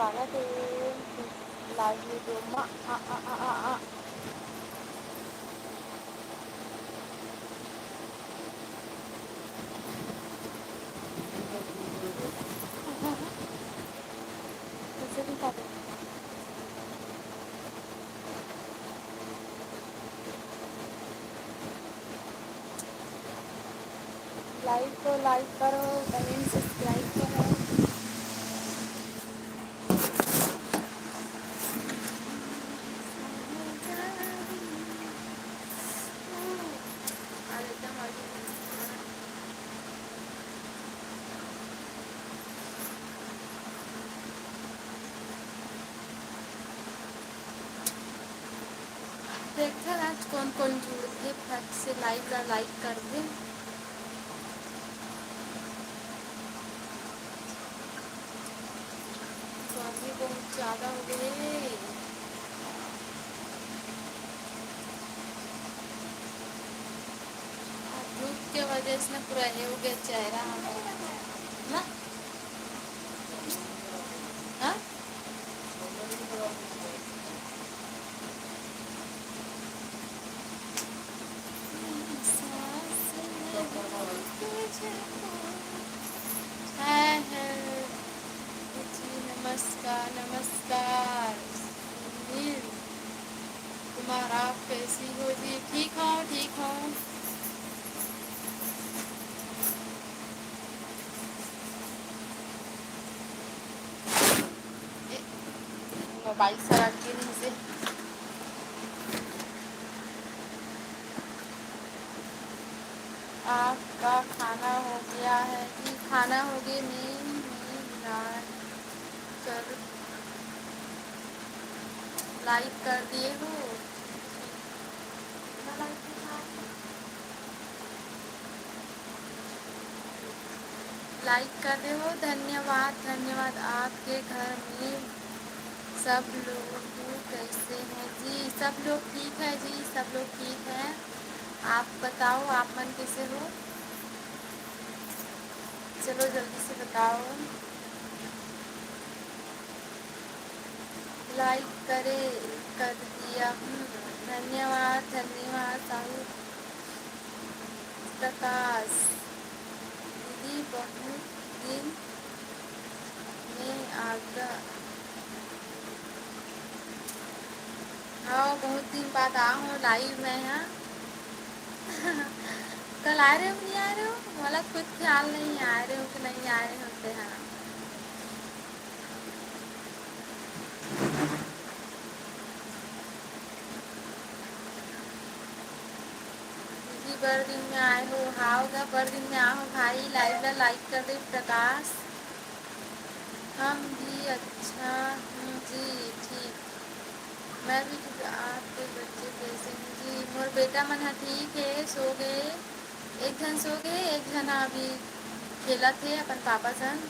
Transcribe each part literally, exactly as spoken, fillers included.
स्वागत है live video मा। आ, आ, आ, आ, आ। ऐसे भी कर दो। Live को like करो, बहन subscribe करो। देखथन आज कोन कोन जुड़थे, फट से live ला like कर दे। गर्मी बहुत ज्यादा हो गए हे। आज धूप के वजह से ना पूरा हे हो गया चेहरा हमारा ना। हाँ? है, है। जी, नमस्कार, नमस्कार। सुनील कुमार, आप कैसी हो जी? ठीक हूँ, ठीक हूँ। ए, मोबाइल सरा के नहीं से। आपका खाना हो गया है जी? खाना हो गया, मैं, मैं ना कर, like कर दिए हो। Like कर दे हो, धन्यवाद, धन्यवाद। आपके घर में सब लोग कैसे हैं जी? सब लोग ठीक है जी, सब लोग ठीक है। आप बताओ, आप मन कैसे हो? चलो जल्दी से बताओ। Like करे कर दिया हूँ। धन्यवाद, धन्यवाद साहू प्रकाश। दीदी बहुत दिन में आगा। हाँ, बहुत दिन बाद आ हूँ live में, हाँ। कल आ रहे हो कि नहीं आ रहे हो, मोला खुद ख्याल नहीं आ रहे हो कि नहीं आ रहे होते हैं। दीदी, बड़ दिन में आए हो, हाव गा, बड़ दिन में आए हो भाई, live ला like कर दे प्रकाश। हम भी अच्छा हूँ जी, ठीक। मैं भी ठीक, आपके बच्चे कैसे हैं जी? मोर बेटा मन ह ठीक है, सो गए। एक झन सो गए, एक झन ह अभी खेलत हे अपन पापा संग।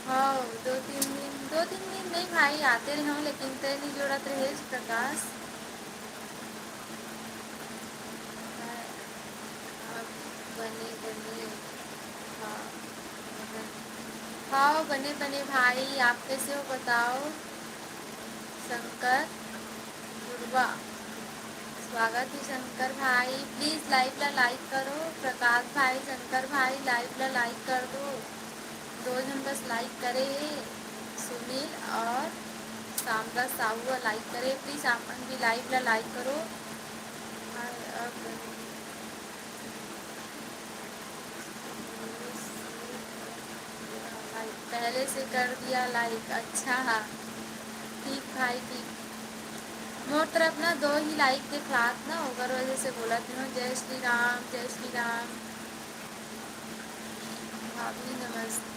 हाँ, दो तीन दिन, दो तीन दिन नहीं भाई, आते रहे हो, लेकिन तय नहीं जोड़त रहे प्रकाश। हाँ, बने, बने। हाँ, हाँ, बने, बने भाई, आप कैसे हो बताओ? शंकर जुड़वा, स्वागत है शंकर भाई। Please live ला like करो, प्रकाश भाई, शंकर भाई, live ला like कर दो। दो झन बस like करे हे, सुनील और शामदास साहू ह like करे। Please आप मन भी live ला like करो। और अब पहले से कर दिया like। अच्छा, हाँ, ठीक भाई, ठीक। मोर तरफ ना दो ही like दिखलात ना, ओकर वजह से बोलत हूँ। जय श्री राम, जय श्री राम। भाभी नमस्ते।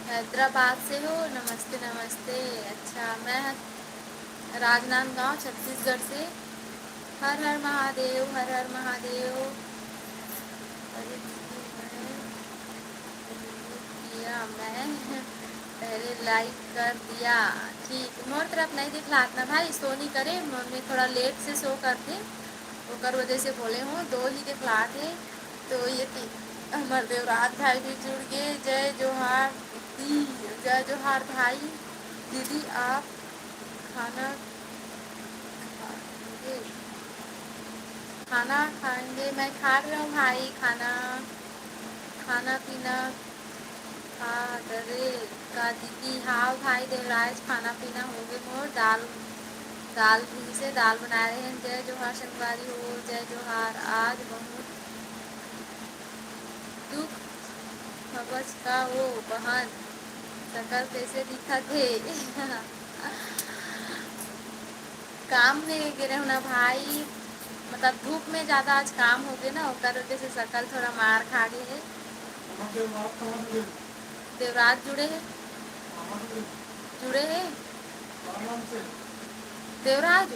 हैदराबाद से हो? नमस्ते, नमस्ते। अच्छा, मैं ह-, राजनांदगांव, छत्तीसगढ़ से। हर हर महादेव, हर हर महादेव। अरे दीदी, मैं, किया मैं पहले लाइक कर दिया। ठीक, मोर तरफ नहीं दिखलात ना भाई, शो नहीं करे, मोर में थोड़ा लेट से शो करथे, ओकर वजह से बोले हूँ, दो ही दिखलात हे। तो ये तीन, हमर देवराज भाई भी जुड़ गए। जय जोहार दीदी, जय जोहार भाई। दीदी आप खाना खाएंगे? खाना खाएंगे, मैं खा रही हूँ भाई खाना, खाना पीना। हाँ, अरे का दीदी, हाँ भाई देवराज, खाना पीना हो गए मोर, दाल, दाल भी से दाल बनाए रहे हैं। जय जोहार संगवारी हो, जय जोहार। आज बहुत दुख हवस का वो बहन, सकल कैसे दिखत हे? काम में गे रहूँ ना भाई, मतलब धूप में ज़्यादा आज काम हो गए ना, ओकर वजह से सकल थोड़ा मार खा गए है। देवराज जुड़े है, जुड़े है देवराज।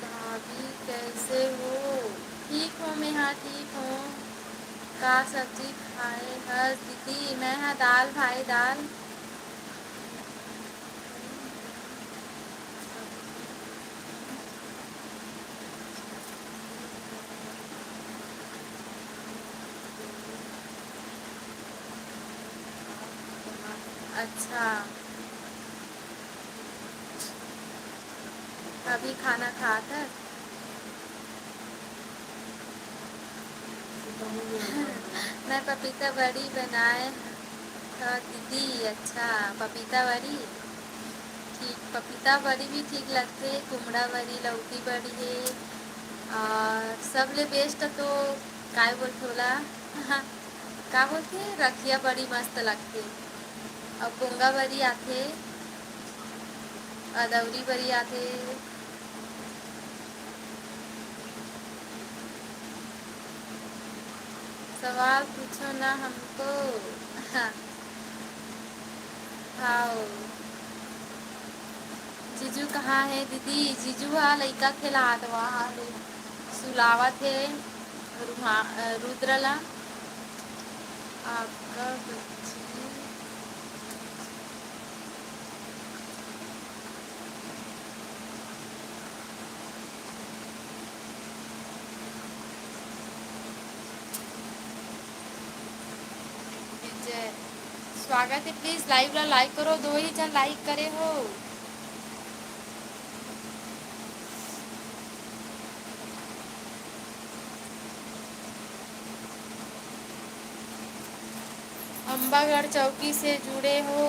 भाभी कैसे हो? ठीक हो, मैं हाँ ठीक हूँ। का सब्जी खाए हस दीदी? मैं हाँ दाल भाई दाल। अच्छा, अभी खाना खात हस? मैं पपीता बड़ी बनाए हव दीदी। अच्छा, पपीता बड़ी, ठीक, पपीता बड़ी भी ठीक लगथे। कुमड़ा बड़ी, लौकी बड़ी है, और सबले बेस्ट तो काय बोलथे ओला, का बोलथे, रखिया बड़ी मस्त लगथे। और पोंगा बरी आथे, अदौरी बरी आथे। सवाल पूछो ना हमको। हाव। जीजू कहाँ है दीदी? जीजू हा लइका खेलात वहाँ ले सुलावत हे रुमा-, अ, रुद्र ला। आपका बच्ची विजय, स्वागत है। प्लीज लाइव ला लाइक करो, दो ही जन लाइक करे हो। अम्बागढ़ चौकी से जुड़े हो।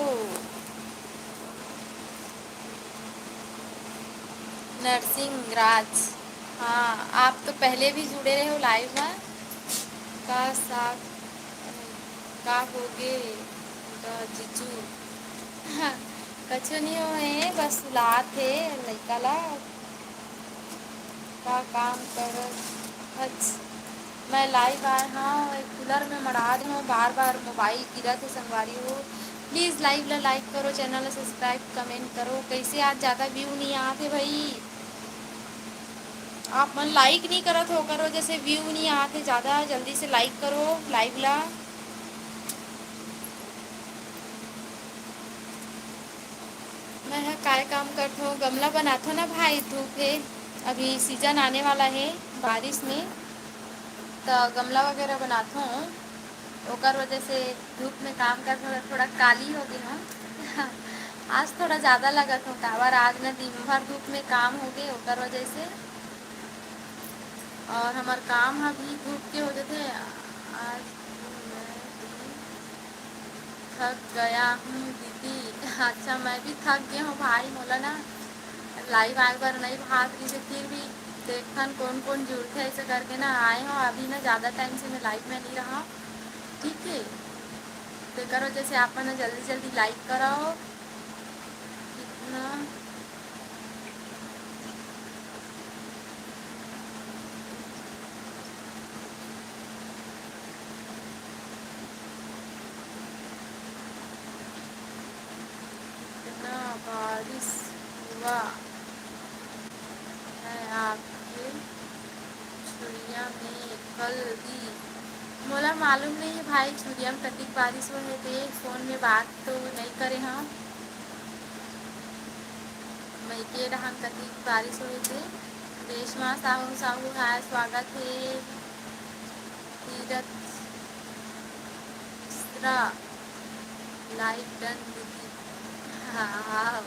नरसिंह राज, हाँ, आप तो पहले भी जुड़े रहे हो लाइव में। का साग, का होगे ग जीजू? हाँ, कछु नहीं होए, बस सुलात हे लइका ला। का काम करत हच? मैं लाइव आए हव, एक कूलर में मड़ा दे हव, बार बार मोबाइल गिरत हे संगवारी हो। प्लीज लाइव ला लाइक करो, चैनल ला सब्सक्राइब, कमेंट करो। कैसे आज ज़्यादा व्यू नहीं आत हे भाई? आप मन लाइक नहीं करत हो, ओकर वजह से व्यू नहीं आत हे ज़्यादा। जल्दी से लाइक करो लाइव ला। मैं ह काय काम करथों, गमला बनाथों ना भाई, धूप हे, अभी सीजन आने वाला हे बारिश में, त गमला वगैरह बनाथों, ओकर वजह से धूप में काम करथों, थोड़ा काली हो गे हूँ। आज थोड़ा ज़्यादा लगत हो, काबर आज ना दिन भर धूप में काम हो गे, ओकर वजह से। और हमर काम ह भी धूप के हो जथे। आज तो मैं भी थक गया हूँ दीदी। अच्छा, मैं भी थक गए हूँ भाई, मोला ना लाइव आए बर नहीं भात रही से, फिर भी देखथन कौन कौन जुड़थे, ऐसे करके ना आए हो। अभी ना ज़्यादा टाइम से मैं लाइव में नहीं रहा, ठीक है। तेकर वजह से आप मन जल्दी जल्दी लाइक कराओ। कितना इतना बारिश हुआ है आपके छुरिया में कल भी? मोला मालूम नहीं है भाई, छुरिया म कतिक बारिश होए हे ते, फोन में बात तो नइ करे हंव। मइके डहान कतिक बारिश होए हे ते। रेशमा साहू, साहू, हाय, स्वागत हे। तीरथ मिश्रा, live done दीदी। हाँ, हाँ।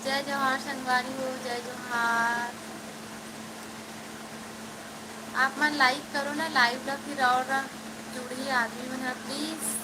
जय जोहार संगवारी हो, जय जोहार। आप मन like करो ना live ला, फिर और जुड़ही आदमी मन ह, please।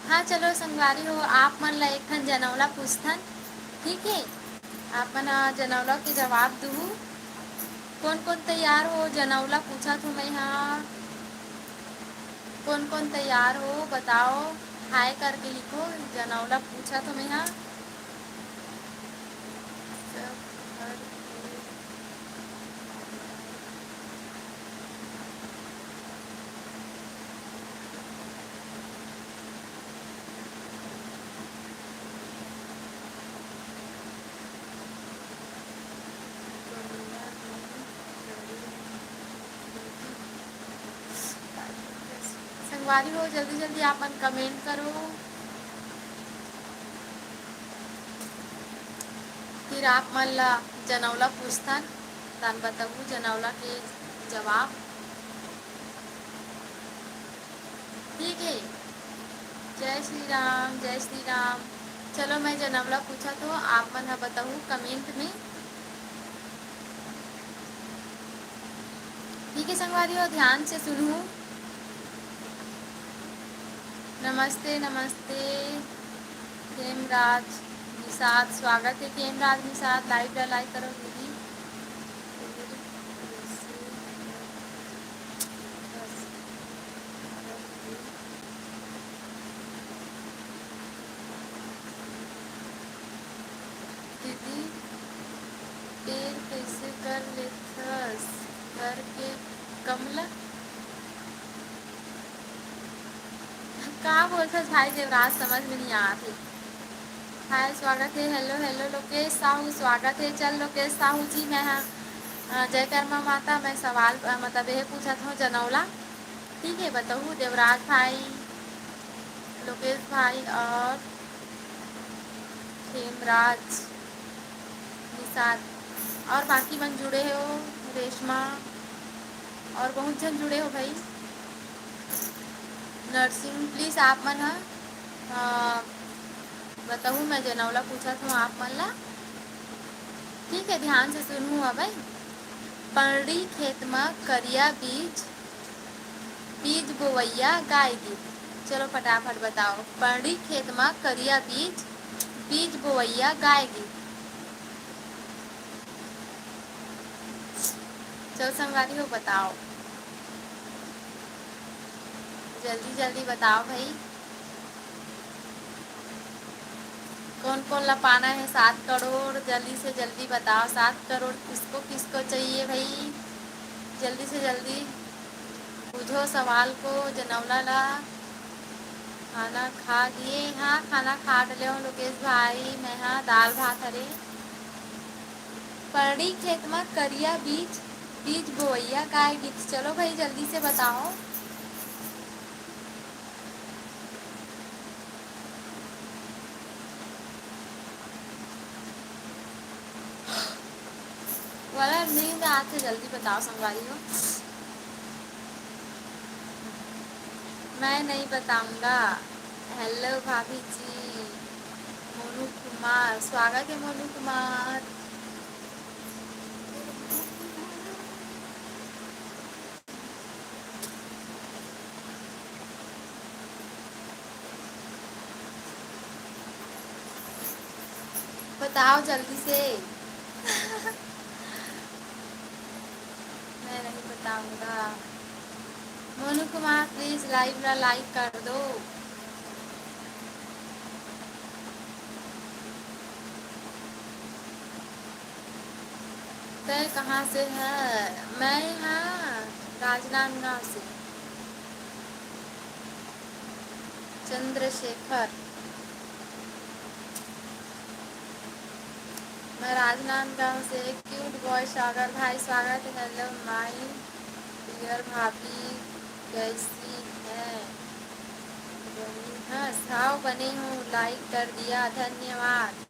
हाँ, चलो संगवारी हो, आप मन ला एक ठन जनौला पूछथन, ठीक है? आप मन ह जनौला के जवाब दुहू। कोन कोन तैयार हो? जनौला पूछत हो मैं हा। कोन कोन तैयार हो बताओ, हाय करके लिखो। जनौला पूछत हो मैं हा। सब घर के संगवारी हो, जल्दी जल्दी आप मन comment करो। फिर आप मन ला जनौला पूछथन, तन बताहू जनौला के जवाब। ठीक है, जय श्री राम, जय श्री राम। चलो, मैं जनौला पूछत हो, आप मन ह बताहू comment में। ठीक है संगवारी हो, ध्यान से सुनहू। नमस्ते, नमस्ते। खेमराज निषाद, स्वागत है खेमराज निषाद। Live ला like करो दीदी। दीदी, तेल कैसे कर लेथस घर के कमला? का बोलथस भाई देवराज, समझ में नहीं आत हे। हाय, स्वागत है। Hello, hello, लोकेश साहू, स्वागत है। चल, लोकेश साहू जी, मैं हा, अ, जय कर्मा माता, मैं सवाल, अ, मतलब, यह पूछत हूँ, जनौला। ठीक है, बताहू, देवराज भाई, लोकेश भाई और खेमराज निषाद और बाकी मन जुड़े हो, रेशमा और बहुत झन जुड़े हो भाई। नरसिंह, please आप मन ह, अ, बताहू, मैं जनौला पूछत हूँ आप मन ला। ठीक है, ध्यान से सुनहू अबे। पंड़ी खेत म करिया बीज, बीज बोवइया गाय गीत। चलो फटाफट बताओ, पंड़ी खेत म करिया बीज, बीज बोवइया गाय गीत। चलो संगवारी हो, बताओ, जल्दी जल्दी बताओ भाई। कौन कौन ला पाना है सात करोड़? जल्दी से जल्दी बताओ, सात करोड़ किसको किसको चाहिए भाई? जल्दी से जल्दी बूझो सवाल को, जनौला ला। खाना खा लिए? हाँ, खाना खा डले हो लोकेश भाई। मैं हाँ, दाल भात हरे। पंड़ी खेत मा करिया बीज, बीज बोवइया गाय गीत। चलो भाई, जल्दी से बताओ। वाला नींद आथे, जल्दी बताओ संगवारी हो। मैं नहीं बताऊंगा। Hello भाभी जी, मोनू कुमार, स्वागत है मोनू कुमार। बताओ जल्दी से। मैं नहीं बताऊंगा। मोनू कुमार, please live ला like कर दो। तय कहाँ से है? मैं हाँ राजनांदगांव से। चंद्रशेखर, मैं राजनांदगांव से। Cute boy सागर भाई, स्वागत है। Hello my dear भाभी, कैसी है? बनी हस? हाव, बने हूँ, like कर दिया, धन्यवाद।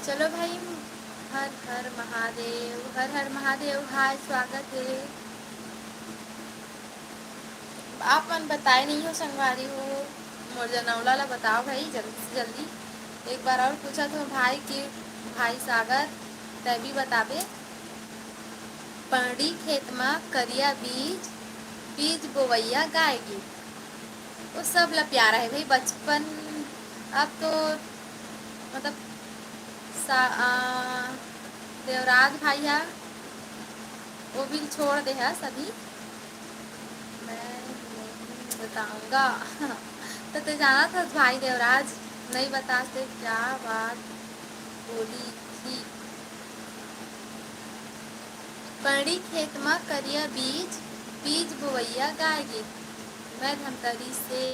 चलो भाई, हर हर महादेव, हर हर महादेव, हाय, स्वागत है। आप मन बताए नहीं हो संगवारी हो, मोर जनौला ला बताओ भाई, जल्दी से जल्दी। एक बार और पूछत हो भाई कि भाई सागर, तै भी बताबे। पंड़ी खेत म करिया बीज, बीज बोवैया गाय गीत। वो सब ला प्यारा है भाई, बचपन। अब तो मतलब सा-, आ, देवराज भाई हा वो भी छोड़ दे हा सभी। मैं नहीं बताऊंगा। तो ते जाना था भाई देवराज, नहीं बताते क्या बात बोली थी। पंड़ी खेत म करिया बीज, बीज बोवैया गाय गीत। मैं धमतरी से।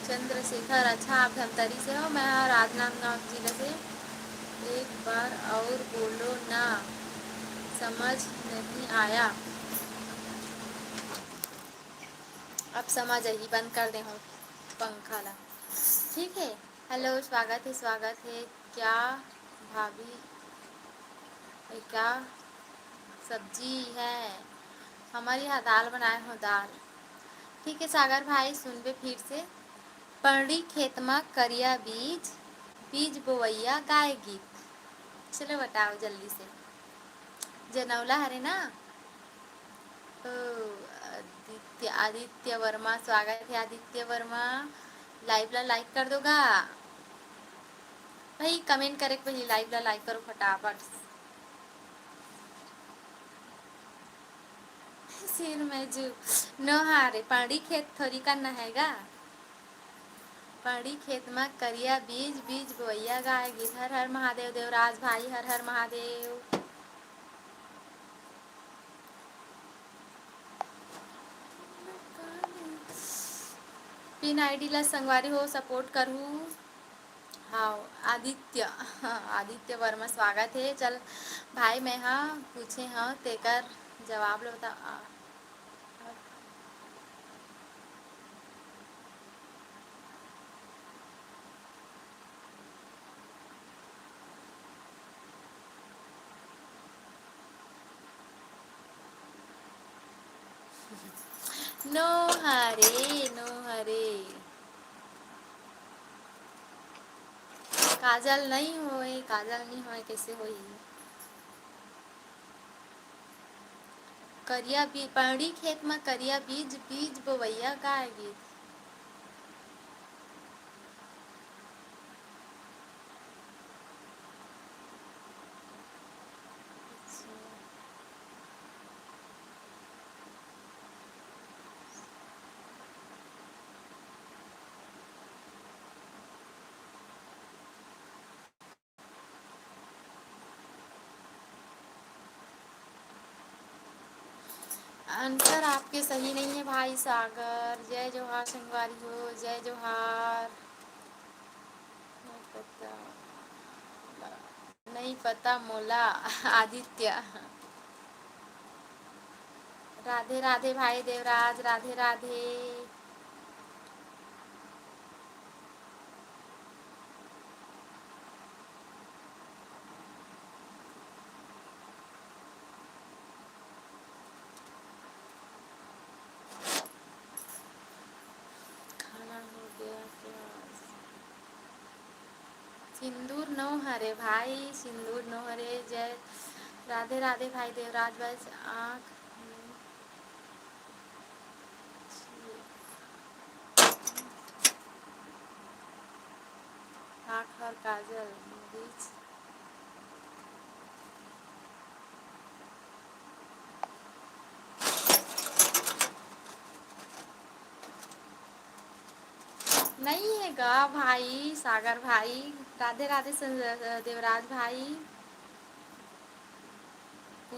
चंद्रशेखर, अच्छा, आप धमतरी से हो, मैं राजनांदगांव जिला से। एक बार और बोलो ना, समझ नहीं आया। अब समझ आही, बंद कर दे हूँ पंखा ला। ठीक है, hello, स्वागत है, स्वागत है। क्या भाभी, ये क्या सब्जी है? हमारे यहाँ दाल बनाए हो, दाल। ठीक है सागर भाई, सुनबे फिर से। पंड़ी खेत म करिया बीज, बीज बोवैया गाय गीत। चलो बताओ जल्दी से, जनौला हरे ना? ओ, आदित्य, आदित्य वर्मा, स्वागत है आदित्य वर्मा। Live ला like कर दो गा भाई, comment करे के पहले live ला like करो फटाफट। सिर में जू नोहारे, पंड़ी खेत थोरी करना है गा। पंड़ी खेत म करिया बीज, बीज बोवैया गाय गीत। हर हर महादेव देवराज भाई, हर हर महादेव। पिन ID ला संगवारी हो support करहू। हाँ, आदित्य, आदित्य वर्मा, स्वागत है। चल भाई, मैं हा पूछे हव, तेकर जवाब ला बता। आ, नोहारे, नोहारे। काजल नहीं होए, काजल नहीं होए, कैसे होई? करिया बी-, पंड़ी खेत म करिया बीज, बीज बोवैया गाय गीत। Answer आपके सही नहीं है भाई सागर। जय जोहार संगवारी हो, जय जोहार। नहीं पता, नहीं पता मोला। आदित्य, राधे राधे भाई देवराज, राधे राधे। खाना हो गया क्या? सिंदूर नो हरे भाई, सिंदूर नो हरे। जय राधे राधे भाई देवराज, बस आँख में आँख और काजल बीच। नहीं है गा भाई, सागर भाई। राधे राधे सं-, देवराज भाई।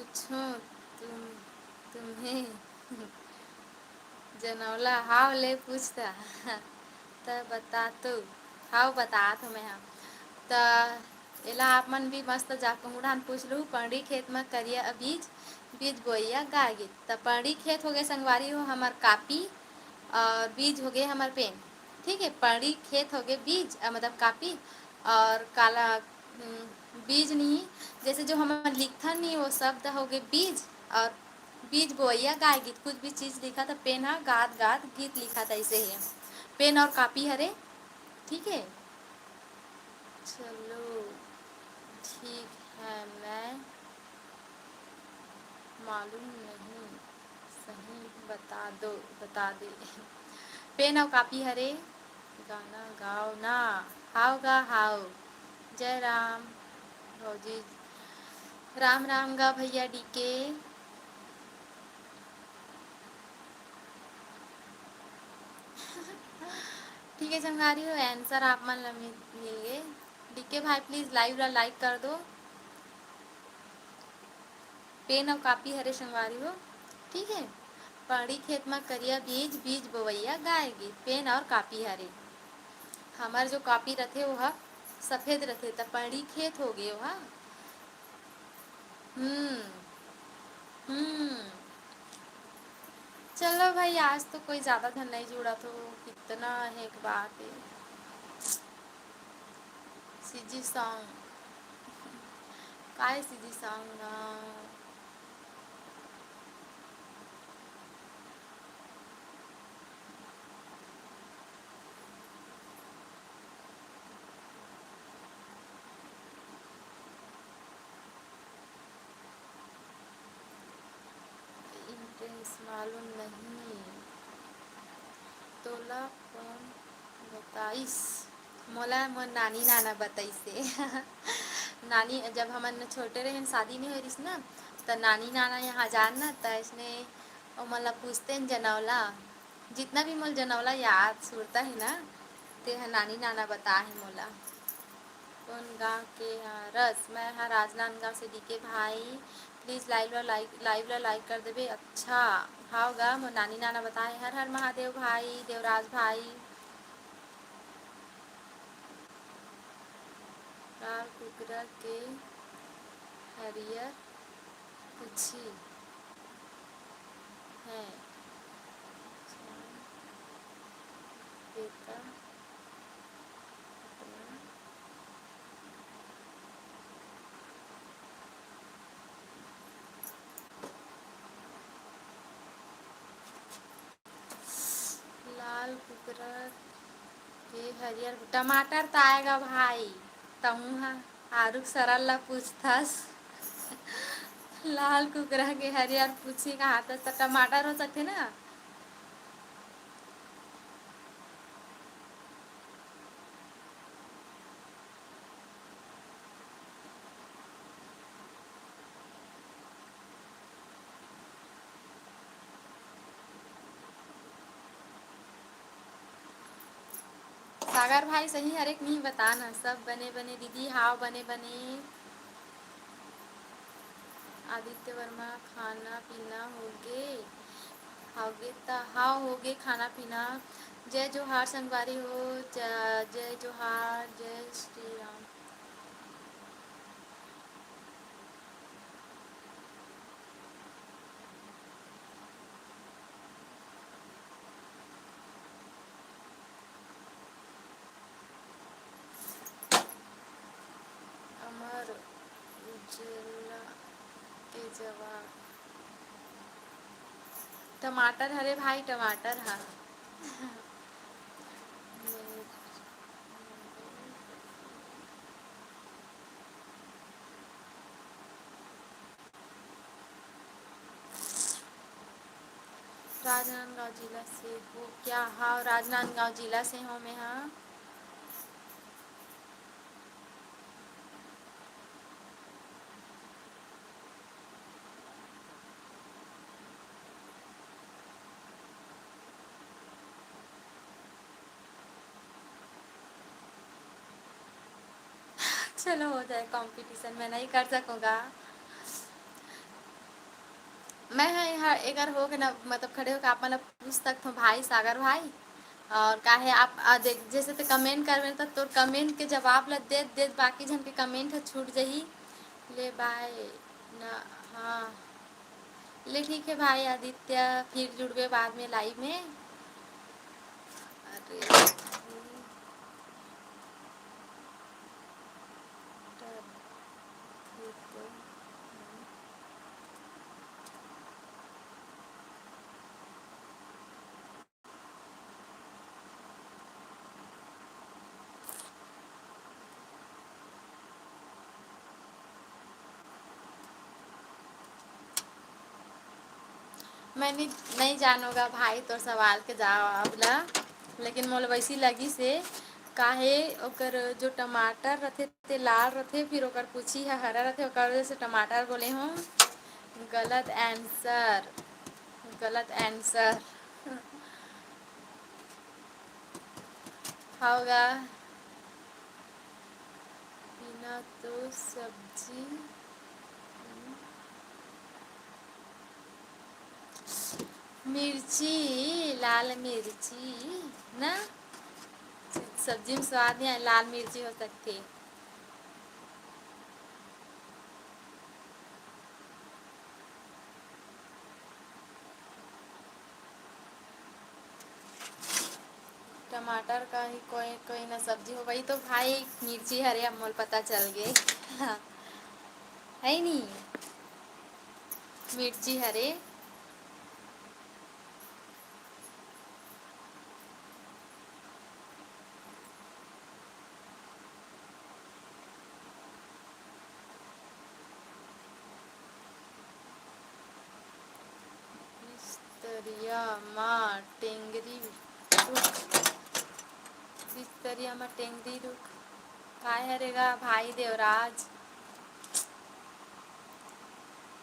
पूछूं तुम, तुम्हें जनौला हाव ले पूछता। त बता तो, हाव बतात हूँ मैं हा। त एला आप मन भी मस्त जाके उड़ान पूछ लू, पंड़ी खेत म करिया बीज, बीज बोइया गाय गीत। त पंड़ी खेत होगे संगवारी हो हमर कापी, और बीज होगे हमर पेन। ठीक है, पंड़ी खेत होगे बीज, अ, मतलब कापी, और काला, हम्म, बीज नहीं, जैसे जो हमन लिखथन नहीं, वो शब्द होगे बीज, और बीज बोइया गाय गीत, कुछ भी चीज लिखा था, पेन हा गात गात गीत लिखा था, ऐसे ही पेन और कापी हरे। ठीक है, चलो ठीक है, मैं मालूम नहीं, सही बता दो, बता दे। पेन अउ कापी हरे, गाना गाओ ना। हाव गा हाव। जय राम भौजी, राम राम गा भैया डीके। ठीक है संगवारी हो, आंसर आप मन ला मिल मिल गए। डीके भाई प्लीज लाइव ला लाइक कर दो। पेन अउ कापी हरे संगवारी हो, ठीक है। पड़ी खेत म करिया बीज, बीज बोवैया गाय गे, पेन और कापी हरे। हमर जो कापी रथे ओहा सफेद रथे, त पड़ी खेत हो गे ओहा। हम्म, हम्म। चलो भाई, आज तो कोई ज्यादा झन नहीं जुड़ा, तो कितना है एक बात है। सीजी सॉन्ग, काय सीजी सॉन्ग ना? इंटरेस्ट मालूम नहीं, तोला कौन बताइस? मोला मोर नानी नाना बताइस हे। नानी, जब हमन छोटे रहेन, शादी नहीं होय रिहिस ना, त नानी नाना यहाँ जान ना, त इसने ओमन ला पूछतेन जनौला, जितना भी मोला जनौला याद सुरता हे ना, ते ह नानी नाना बता हे मोला। कौन गांव के हरस? मैं ह राजनांदगांव से डीके भाई, प्लीज लाइव ला लाइक, लाइव ला लाइक कर देबे। अच्छा, हाव गा, मोर नानी नाना बताए। हर हर महादेव भाई, देवराज भाई। लाल कुकरा के हरियर पूछी है। बेटा, लाल कुकरा के हरियर टमाटर त आएगा भाई, तहूँ ह आरुग सरल ला पूछथस। लाल कुकरा के हरियर पूछी कहाथस त टमाटर हो सकथे ना? सागर भाई सही हरे कि नहीं बता ना। सब बने बने दीदी, हाव बने बने। आदित्य वर्मा, खाना पीना होगे? होगे त हाव, होगे खाना पीना। जय जोहार संगवारी हो, ज-, जय जोहार, जय श्री राम। अमर उजाला के जवाब। टमाटर हरे भाई, टमाटर हा। राजनांदगांव जिला से हो क्या? हाँ, राजनांदगांव जिला से हूँ मैं, हाँ। चलो, हो जाए कंपटीशन, मैं नहीं कर सकूँगा। मैं ह एहा, एकर होके ना, मतलब, खड़े होके आप मन ला पूछ सकथों, भाई सागर भाई। और काहे आप, आ, देख, जैसे ते comment करबे ना, त तोर comment के जवाब ला देत, देत बाकी झन के comment ह छूट जही। ले bye ना, हाँ। ले ठीक है भाई आदित्य, फिर जुड़बे बाद में live में। अरे, मैं नहीं, नहीं जानोगा भाई तोर सवाल के जवाब ला, लेकिन मोला वैसी लगी से, काहे ओकर जो टमाटर रथे ते लाल रथे, फिर ओकर पूछी ह हरा रथे, ओकर वजह से टमाटर बोले हूँ। गलत answer, गलत answer। होगा बिना तो सब्जी, मिर्ची, लाल मिर्ची ना, सब्जी में स्वाद नहीं आए, लाल मिर्ची हो सकथे। टमाटर का ही कोई, कोई ना सब्जी हो, वही तो भाई मिर्ची हरे, अब मोल पता चल गे। है नी, मिर्ची हरे। बिस्तरिया मा टेंगरी रुख, बिस्तरिया मा टेंगरी रुख। काय हरे गा भाई देवराज?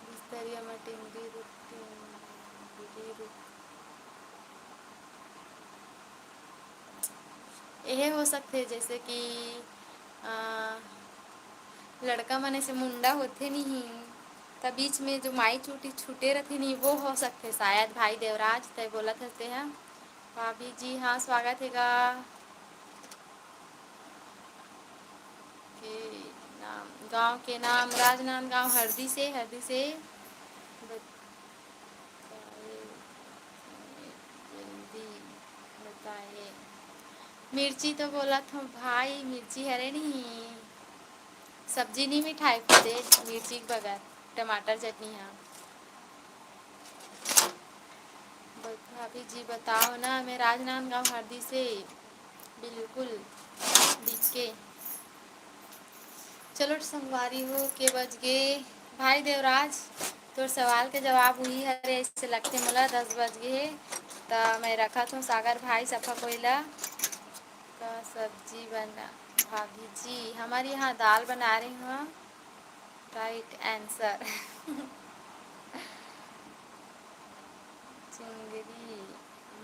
बिस्तरिया मा टेंगरी रुख, टेंगरी रुख। एहे हो सकथे, जैसे कि, अ, लड़का मन ऐसे मुंडा होथे नहीं, त बीच में जो माई चूटी छूटे रथे नहीं, वो हो सकथे शायद। भाई देवराज, तय बोलत हस तेहा। भाभी जी, हाँ, स्वागत हे गा। के नाम, गांव के नाम राजनांदगांव, हरदी से, हरदी से। बताए, जल्दी बताए। मिर्ची तो बोलत हूँ भाई, मिर्ची हरे नहीं, सब्जी नहीं मिठाई खुदे, मिर्ची के बगैर टमाटर चटनी हाँ। भाभी जी बताओ ना, मैं राजनांदगांव हरदी से। बिल्कुल, बीके। चलो संगवारी हो, के बज गे? भाई देवराज, तोर सवाल के जवाब उही हरे, ऐसे लगथे मोला दस बज गे हे, त मैं रखत हूँ सागर भाई सफा कोई ला। का सब्जी बना भाभी जी? हमारे यहाँ दाल बना रही हूँ। Right answer। चिंगरी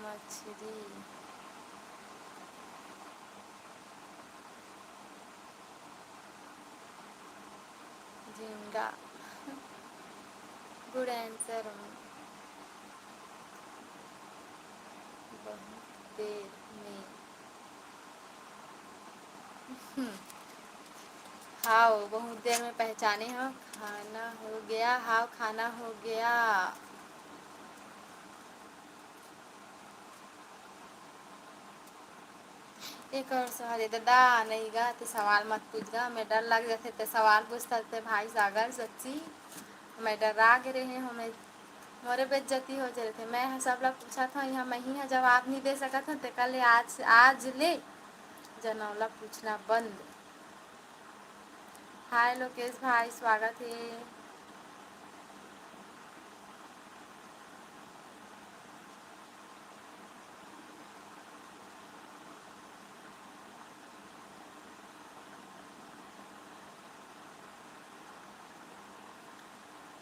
मछली। झींगा। Good answer। बहुत देर में। हम्म। हाव, बहुत देर में पहचाने हो। खाना हो गया? हाव, खाना हो गया। एक और सवाल हे ददा, नहीं गा, ते सवाल मत पूछ गा, मैं डर लग जाथे, ते सवाल पूछता ते भाई सागर, सच्ची मैं डरा गे रहे हूँ, मैं, मोरे बेइज्जती हो जाथे। मैं ह सब ला पूछत हूँ, यहाँ मैं ही ह जवाब नहीं दे सकत हूँ, तेकर ले आज, आज ले जनौला पूछना बंद। हाय लोकेश भाई, स्वागत हे।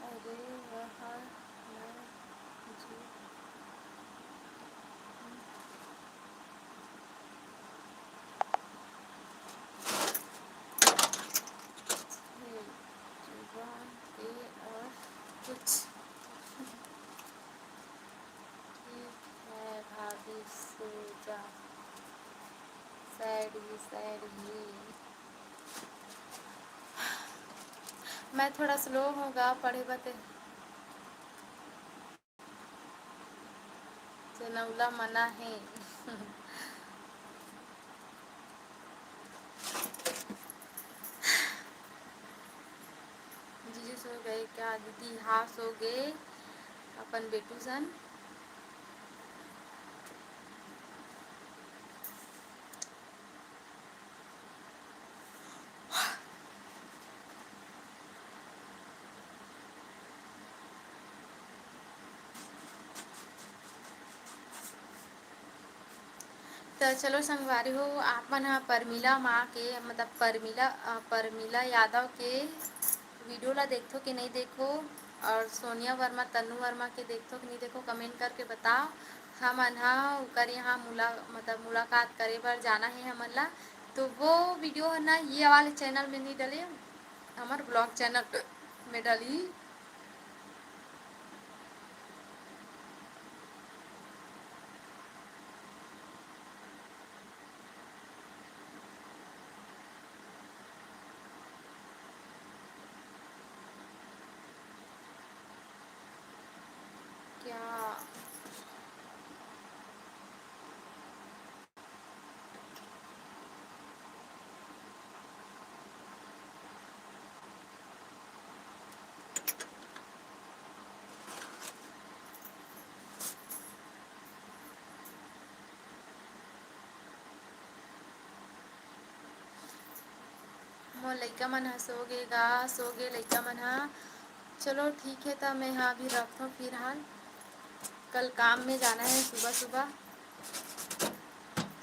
अरे वाह, मैं जी। जुबान के और कुछ। मैं थोड़ा स्लो हों गा पढ़े बर ते। जनउला मना हे। जीजू सो गए क्या दीदी? हाँ, सो गए अपन बेटू सन। त चलो संगवारी हो, आप मन ह परमिला माँ के, मतलब परमिला, अ, परमिला यादव के वीडियो ला देखथो कि नहीं देखो, और सोनिया वर्मा, तनु वर्मा के देखथो कि नहीं देखो, कमेंट करके बताओ। हमन ह ओकर यहाँ मुला-, मतलब मुलाकात करे बर जाना हे हमन ला। तो वो वीडियो ह ना ये वाले चैनल में नहीं डले, हमर ब्लॉग चैनल में डली। क्या? मोर लइका मन ह सो गे गा, सो गे लइका मन ह। चलो ठीक है, त मैं ह अभी रखथों फिलहाल, कल काम में जाना है सुबह सुबह।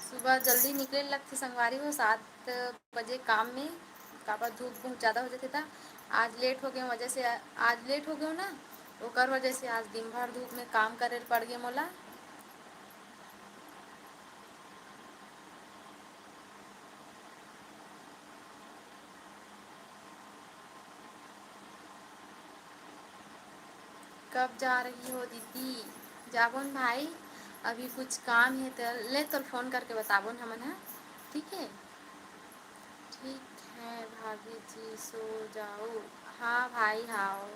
सुबह जल्दी निकले लगथे संगवारी हो, सात बजे काम में, काबर धूप बहुत ज़्यादा हो जाथे। त आज लेट हो गए वजह से, आज लेट हो गए ना, ओकर वजह से आज दिन भर धूप में काम करे पड़ गए मोला। कब जा रही हो दीदी? जाबोन भाई, अभी कुछ काम है तो ले तो फोन करके बताबोन हमन ह, ठीक है? ठीक है भाभी जी, सो जाओ। हाँ भाई, हाओ।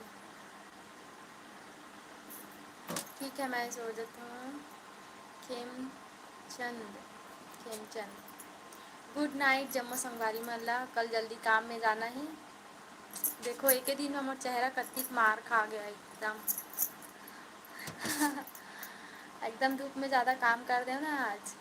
ठीक है, मैं सो जाता हूँ। खेमचंद, खेमचंद, गुड नाइट जम्मो संगवारी मन ला, कल जल्दी काम में जाना है। देखो, एके दिन में मोर चेहरा कतिक मार खा गया एकदम। एकदम धूप में ज़्यादा काम कर दे ना आज।